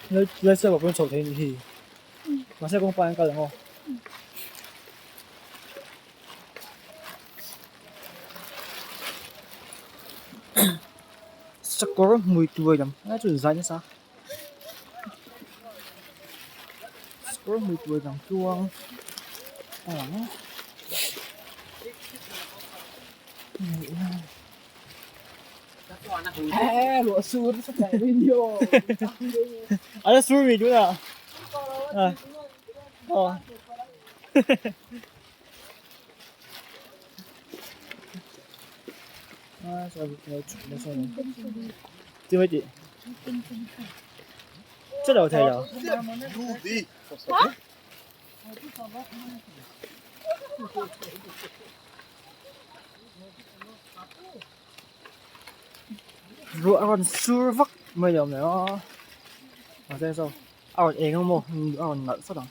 Lai siapa pawhin chho thei a nih hi. Mahse kawngpa hian kal ang aw. Sakawr hmui tuai lam lai chu zai nasa. Sakawr hmui tuai lam tluang a lang a. A sur mi chú nào à ờ à sao nó nó sao này chưa mấy chị chết đầu thầy rồi Ruah a rawn sur vak mai lo mai a mahse saw a rawn eng emaw a rawn nalh sawt ang.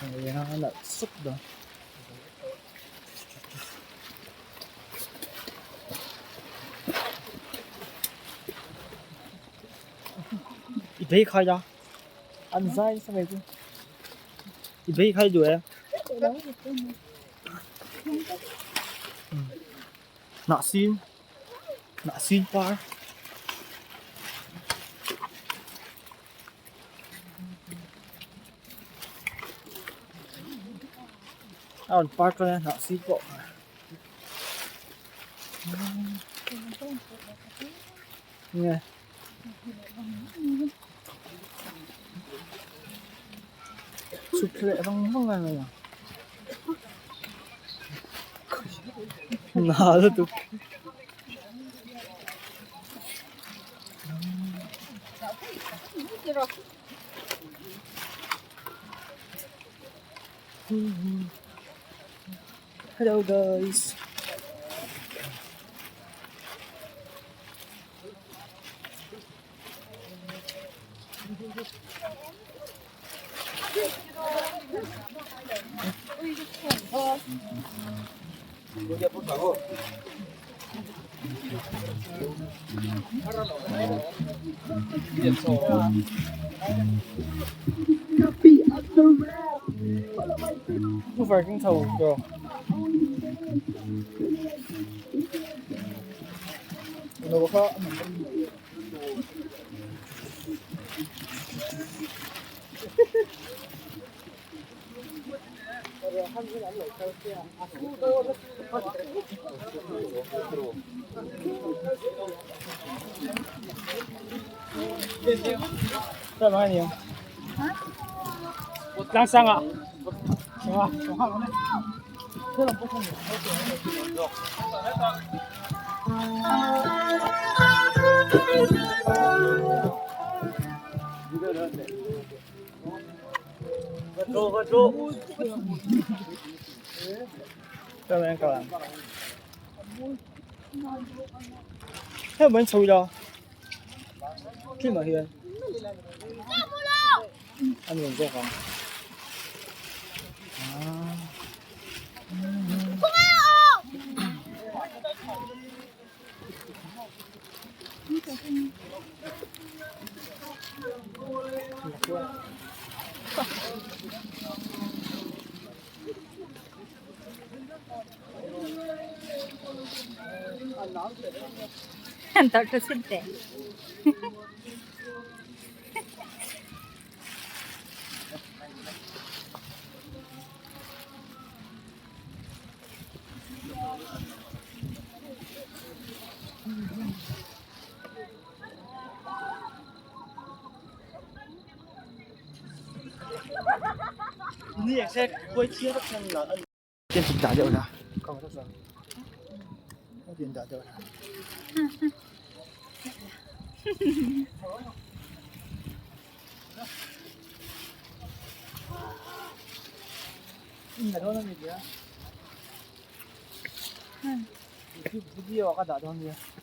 A eng a nalh sawt dawn. I bei khai la an zai nasa mai chu i bei khai duh em hnah sin hnah sin par a rawn par tan a hnah sin pawh. Nge. Chhuk leh vang vang a ni a. Na lutuk. Hello guys. Working chho tawh. Hei man chho ila tlinah hian a nuam zawk ang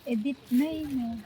Edit mai mai.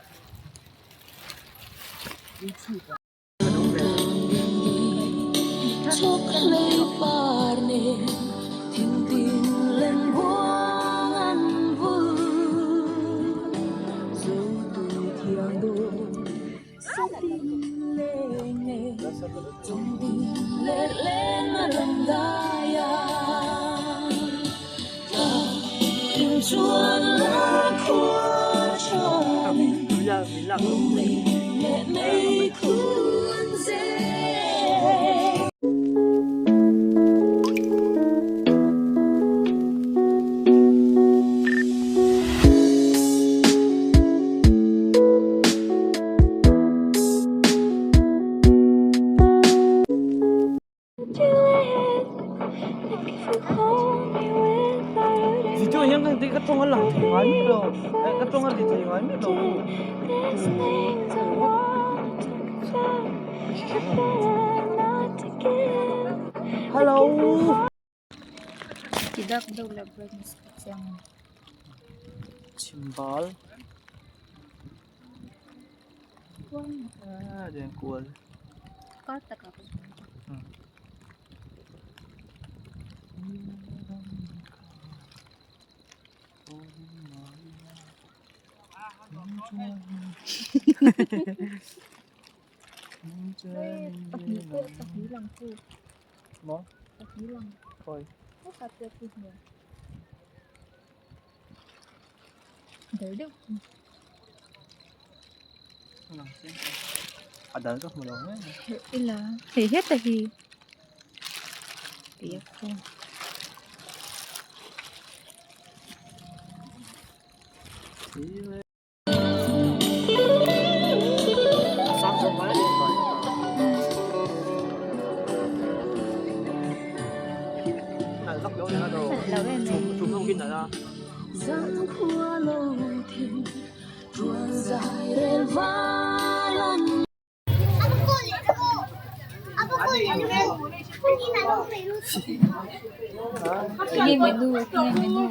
Video hian ka ka tawng a lang thei ngai miah lo eh ka tawng a ri thei ngai miah lo hello. Chhimbal kual. A dal ka hmu lo mai ila hei heta hi tih a khawm Enge menu enge menu.